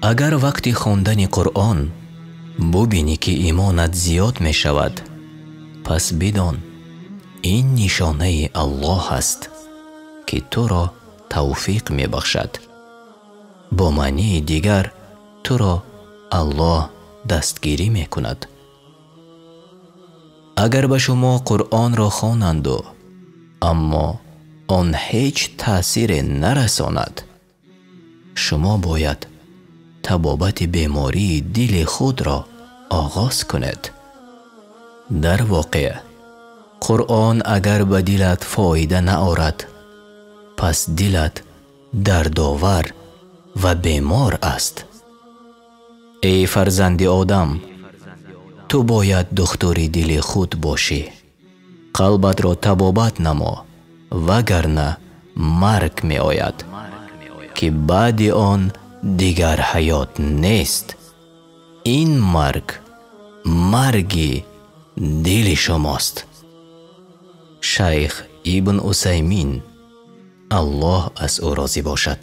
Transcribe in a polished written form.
Агар вақти хондани Қуръон бубинӣ, ки имонат зиёд мешавад, пас бидон, ин нишонаи Аллоҳ аст, ки туро тавфиқ мебахшад. Бо маънии дигар, туро Аллоҳ дастгирӣ мекунад. Агар ба шумо Қуръонро хонанду, аммо он ҳеҷ таъсире нарасонад, шумо бояд табобати бемории дили худро оғоз кунед. Дар воқеъ, Қуръон агар ба дилат фоида наорад, пас дилат дардовар ва бемор аст. Эй фарзанди Одам, ту бояд духтури дили худ бошӣ. Қалбатро табобат намо, вагарна марг меояд, ки баъди он дигар ҳаёт нест. Ин марг марги дили шумост. Шайх Ибн Усаймин, Аллоҳ аз ӯ розӣ бошад.